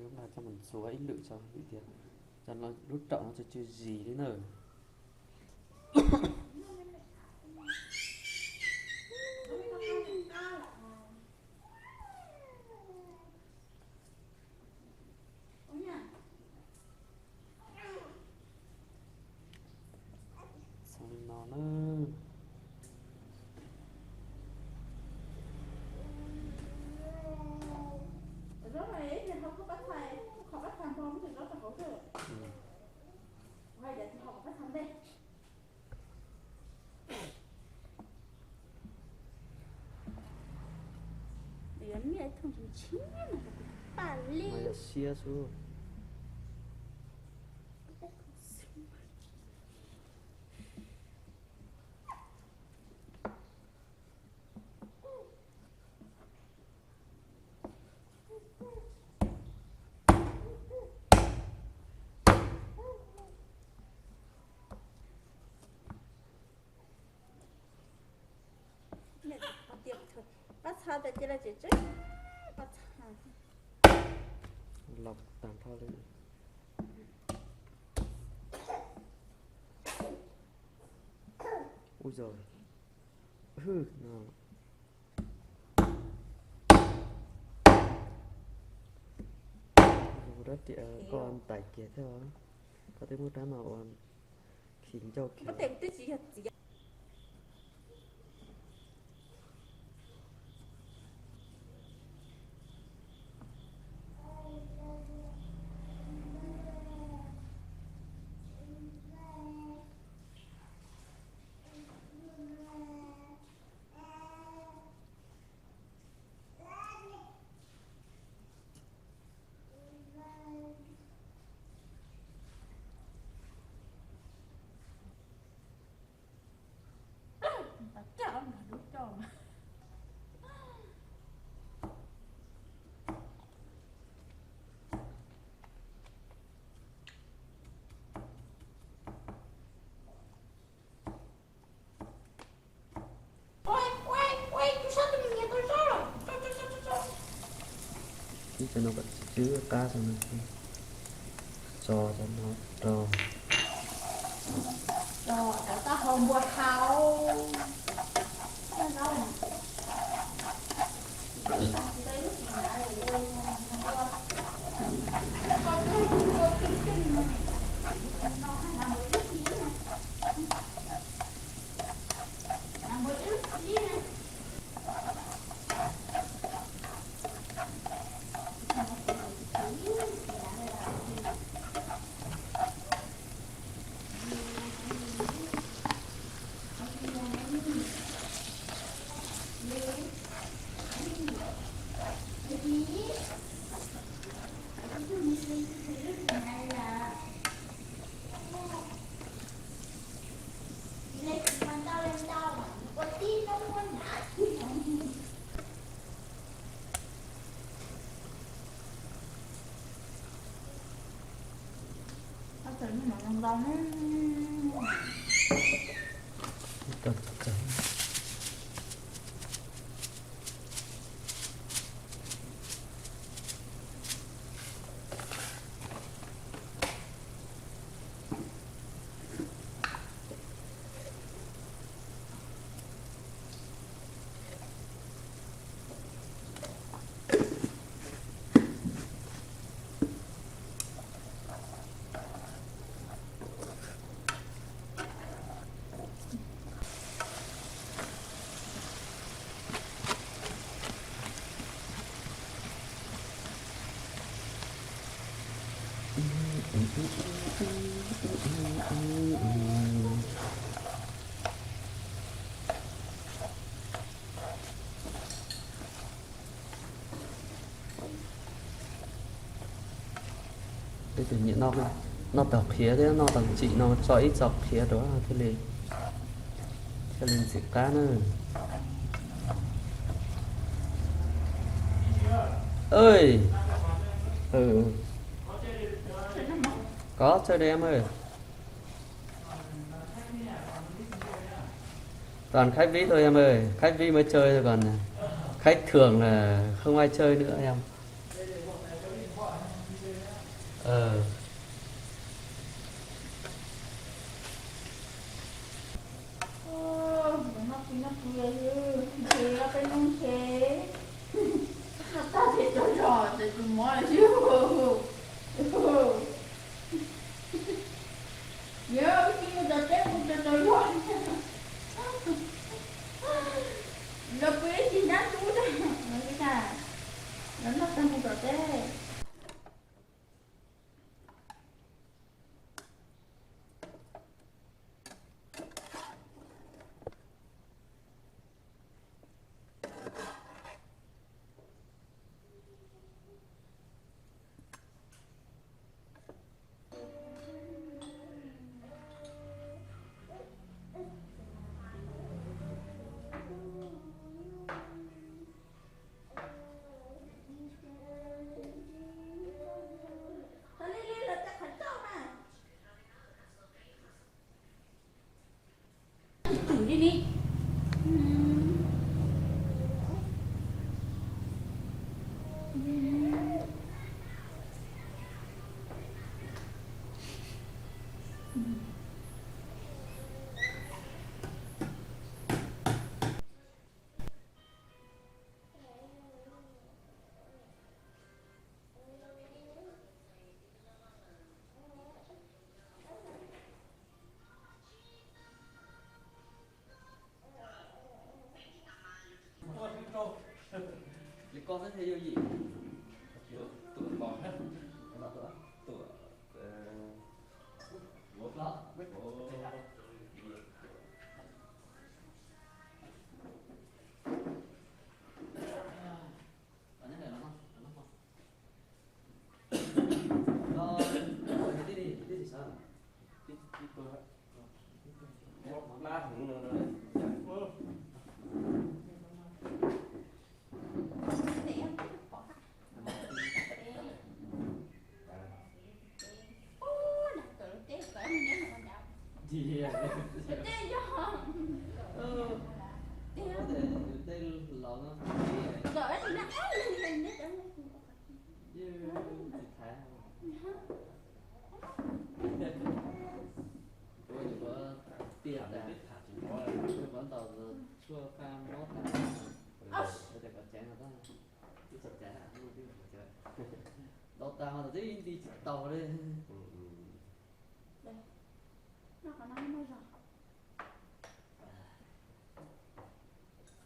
Lub no coj mus ntxuav ib lwm tso vim tias cov lub raum no tseem tsw zis li na. Txhoov li no na. Mas yog siab xwb. Pab txha tas cia lawm tseem tsw pab txha. Los tag nrho li. Ub yog, hwj no. Ua rab riam koj ntais kiag thiab, koj twb muab rab no ua khi ncauj kiag. Ib cov no kom tsw qab rau no, tso cov no rau. Tej tus nyiam noj taug qhiav thiab noj taug ntsim no tso ib txoj qhiav rau thiaj li, thiaj li ntxim qab na. Ơi, có chơi đêm ơi. Toàn khách vip thôi em ơi, khách vip mới chơi thôi còn khách thường là không ai chơi nữa em. Noj pw noj pw, ntshe ob peb hnub ntshe noj tag ces tsaug zog ces tus mov lawm xwb. Yog wb mus tom teb mus tsaug tsaug zog, los pw ib chim ntab ntub, los noj tag mus tom teb. Kuv yuav tiag tas, kuv yuav ntaus tshuaj faj mob tas, ua cas kov ceev no, ib txog cas, ntaus tas mas twb nti tsis tau li.